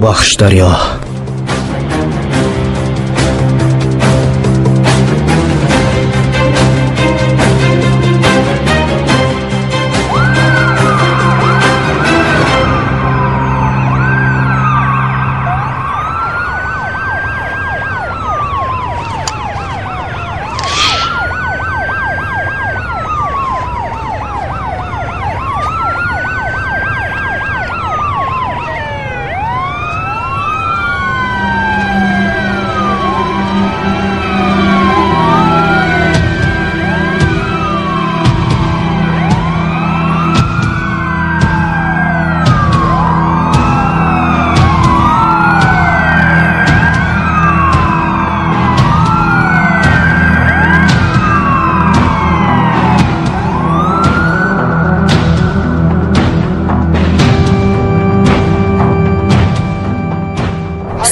Бубахш, Дарё.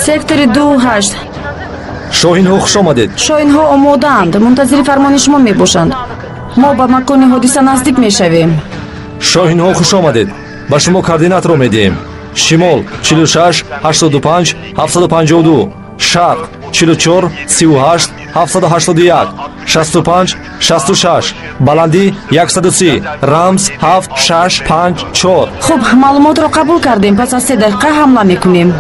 Сектори 2-8. Шоҳинҳо хуш омадед. Шоҳинҳо омодаанд, мунтазири фармони шумо мебошанд. Мо ба макони ҳодиса наздик мешавем. Шоҳинҳо хуш омадед. Ба шумо координатро медиҳем. Шимол 46 85 752, шарқ 44 38 781, 65 66, баландӣ 130, рамз 7 6 5 4. Хуб, маълумотро қабул кардем. Пас аз 3 дақиқа ҳамла мекунем.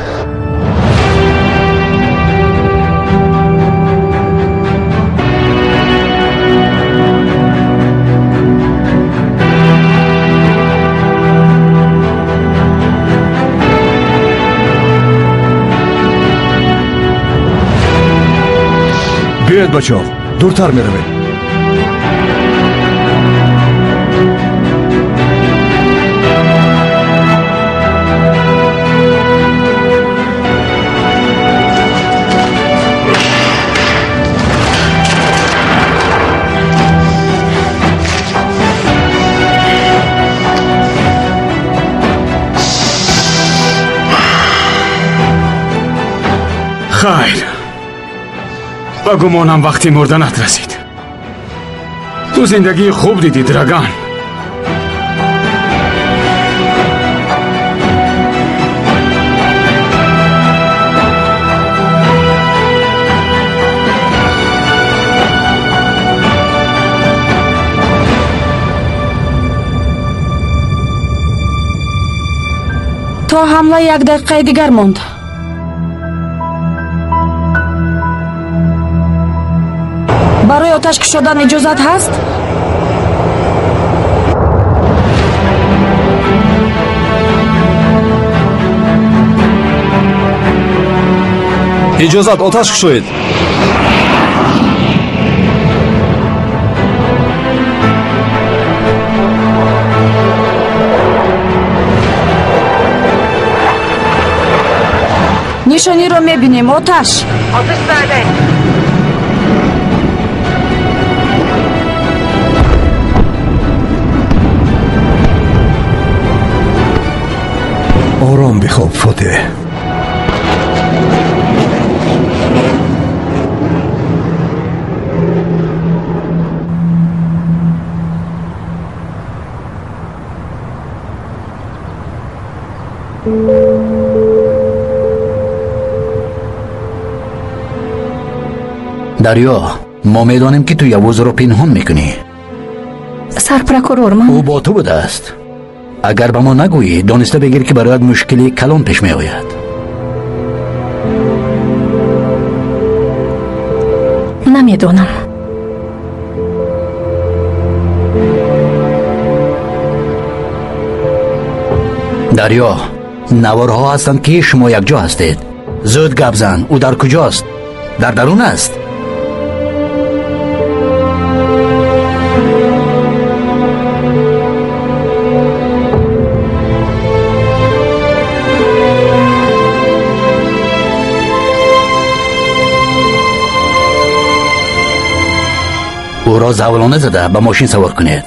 Биёед, бачаҳо, дуртар меравем. Хайр, ба гумонам вақти мурданат расид. Ту зиндагии хуб дидӣ, Драган. То ҳамла 1 дақиқаи дигар монд. Барои оташ кушодан иҷозат ҳаст? Иҷозат, оташ кушоед. Нишониро мебинем. Оташ. Ором бихоб, Фотеҳ. Дарё, мо медонем, ки ту Явузро пинҳон мекунӣ. Сарпрокурор, ман ӯ бо ту будааст. Агар ба мо нагӯӣ, дониста бигир, ки барояд мушкили калон пеш меояд. Намедонам. Дарё, наворҳо ҳастанд, ки шумо якҷо ҳастед. Зуд гап зан, ӯ дар куҷост? Дар дарун аст? Ӯро завлона зада ба мошин савор кунед.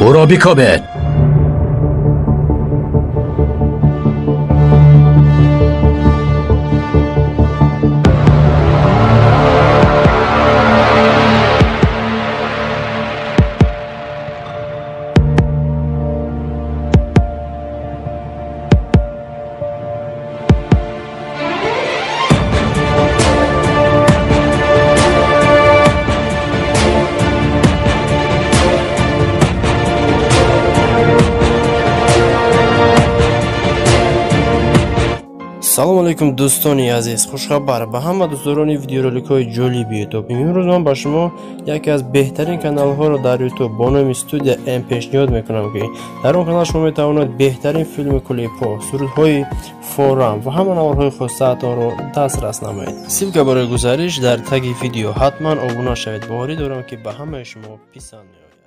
Ӯро бикобед. Салом алейкум, дӯстони азиз. Хушхабар ба ҳама дӯстдорони видеороликҳои ҷолиби Ютуб. Имрӯз ман ба шумо яке аз беҳтарин каналҳоро дар Ютуб бо номи Студия М пешниҳод мекунам, ки дар он канал шумо метавонед беҳтарин филму клипҳо, сурудҳои форам ва ҳама наворҳои хостаатонро дастрас намоед. Ссылка барои гузариш дар таги видео. Ҳатман обуна шавед. Боварӣ дорам, ки ба ҳамаи шумо писанд меояд.